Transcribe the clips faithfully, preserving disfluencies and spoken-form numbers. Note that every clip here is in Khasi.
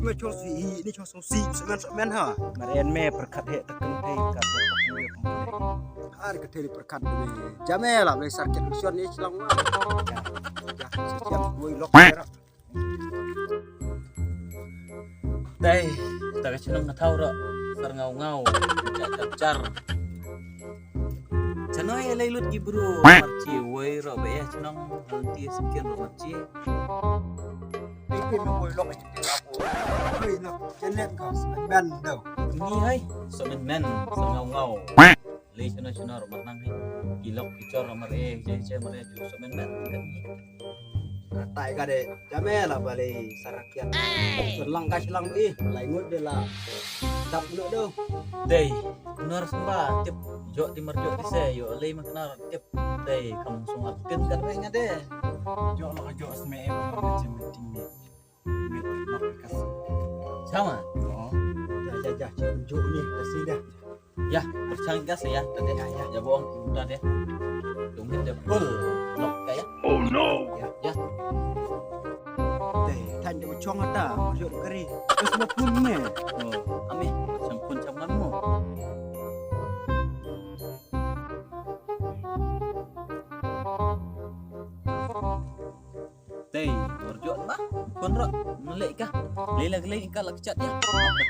Me chong si hi, ni chong song si, semen semen ha. Marian me perkat he tekan te ka. Ar ka te perkat me. Jame la le sar ket mission ni chlang wa. Ya, siam woi lok ra. Dei, ta ka chnong ka thaw ro, sar ngaw ngaw, jar jar jar. Chnong e lei lut ki bru, marchi woi ro be ya chnong, halti sikin ro marchi. Ipi me woi lok. Hoi na, jenet ka, semen do. Ni hai, semen men, sar ngaw ngaw. Lei shano shano ro mar nang hi. Ki lok ki chor ro mar e, je je mar e ju so men men kan hi. Tai ka de, jame la ba lei sarakiat. Chon lang ka shlang i, lai ngut de la. Dap no do. Dei, nor sumba tip jo di mar jo di se yo lei mak nar tip. Dei kam sung artin kan weng de. Jo la jo sme e, jim ting ni. Sama. Oh. Ya, ya, ya, cik unjuk ni, kasih dah. Ya, bercang gas ya, tadi. Ya, ya. Ya, bohong, udah deh. Tunggu deh, full. Lok kayak. Oh no. Ya, ya. Dei, tan de chong ata, masuk kari. Terus mau pun me. Oh, ame, sempun sama mo. Tei, marjok ba, pun ro, melek ka. Lei la lei ka lak chat ya.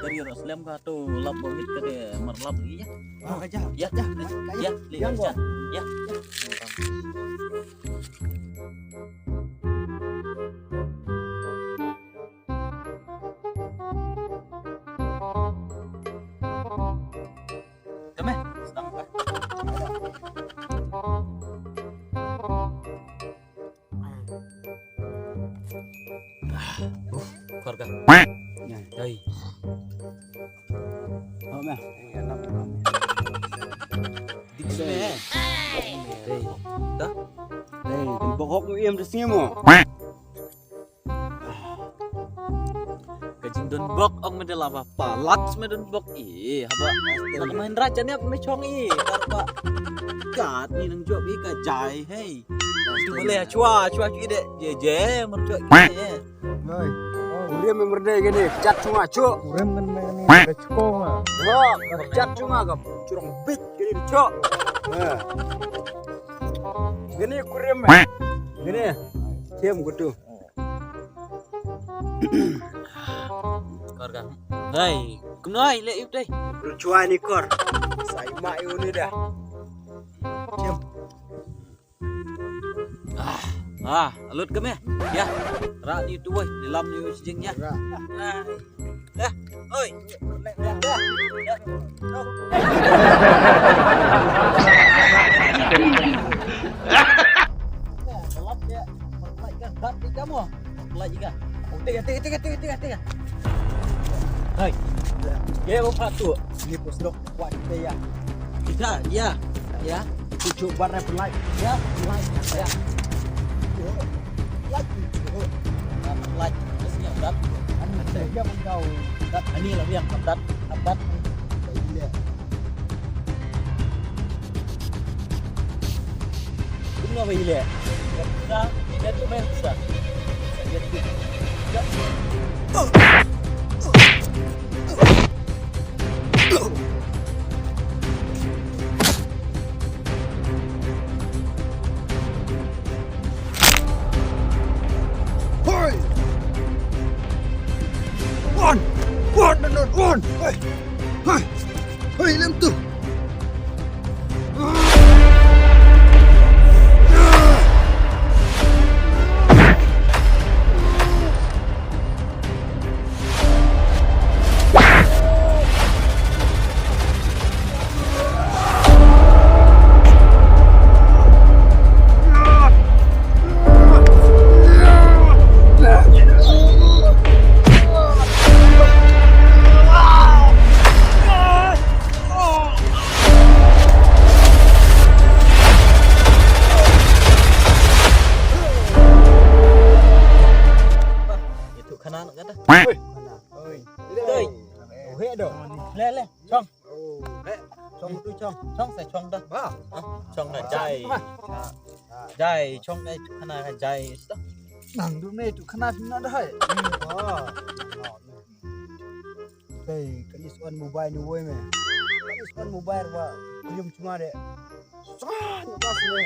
Ka ri ro slem ka tu lap bo mit ka de marlap lagi ya. Oh, aja. Ya, ya, ya, lei yang chat. Ya. Kame, sedang ka. Uf, keluarga. Hai. Oh, meh. Dik sini, eh. Hei. Dah. Hei, dan bok hok mu iem di sini mu. Ka jingdon bok ong me de lava palat me don bok i haba. Nak main raja ni apa me chong i. Karba kat ni nang jop i ka jai hei. Tu boleh chua chua ki de je je merchua ki. Noi. Kurim me merde gini, chat chunga chu. Kurim men me ni ka chunga. Yo, chat chunga ka churang bit gini chu. Gini kurim me. Gini. Kem kutu. Kor ka. Dai, kumno ai le ip dai. Lu chua ni kor. Sai ma yu ni dah. Kem. Ah, ah, alut kami. Ya. Ra ni tu woi, dalam ni woi sijing ya. Ra. Ah. Eh, oi. Hai. Ye, apa tu? Ni bos dok, kuat kita ya. Kita, ya. Ya. Cucuk bar rai pelai. Ya, pelai. Ya. Pelai. Pelai. Biasanya berat. Ani saya dia pun tahu. Berat. Ani lah yang berat. Berat. Kumno ba ïaleh? Sa ïaleh tu men sa. Sa ïaleh tu. Hoi! Wan! Wan, wan, wan! Hoi! Hoi! Hoi, lem tu! Itu kanan kata. Oi. Oi. Oi. Oi, he do. Le, le. Chong. Oh, eh, chong tu chong. Chong sa chong da. Ba. Ah, chong da jai. Ah. Jai, chong da tu khana jai sta. Nang du me tu khana na da hai. Hmm, oh. Hey, kan is on mobile ni woi me. Kan is on mobile wa. Kujum cuma de. San pas me.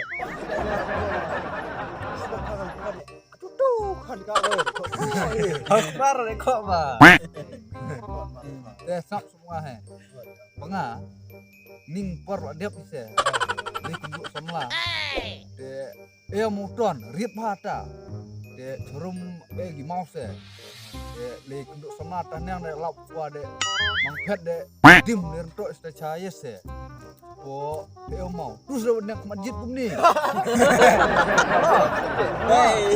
Tutu kan ka woi. Hosbar de kok ba. Te sap semua he. Ba nga ning por wa dep se. Ni kunjuk samla. Te e mo ton rit bha ta. Te churum e gi mau se. Te le kunjuk samla ta nang de lap wa de mang phet de dim le rento sta cha ye se. Ko te e mau. Tu se ne kmat jit kum ni. Hey.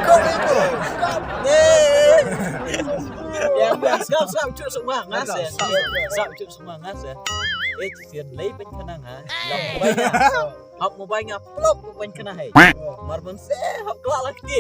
Kau ni tu. Ya, ya, sap, sap, cup semua ngas ya. Sap, cup semua ngas ya. Eh, cian lei pen kena ha. Hap mobile nga plop pen kena hai. Marbun se hap kelak lagi.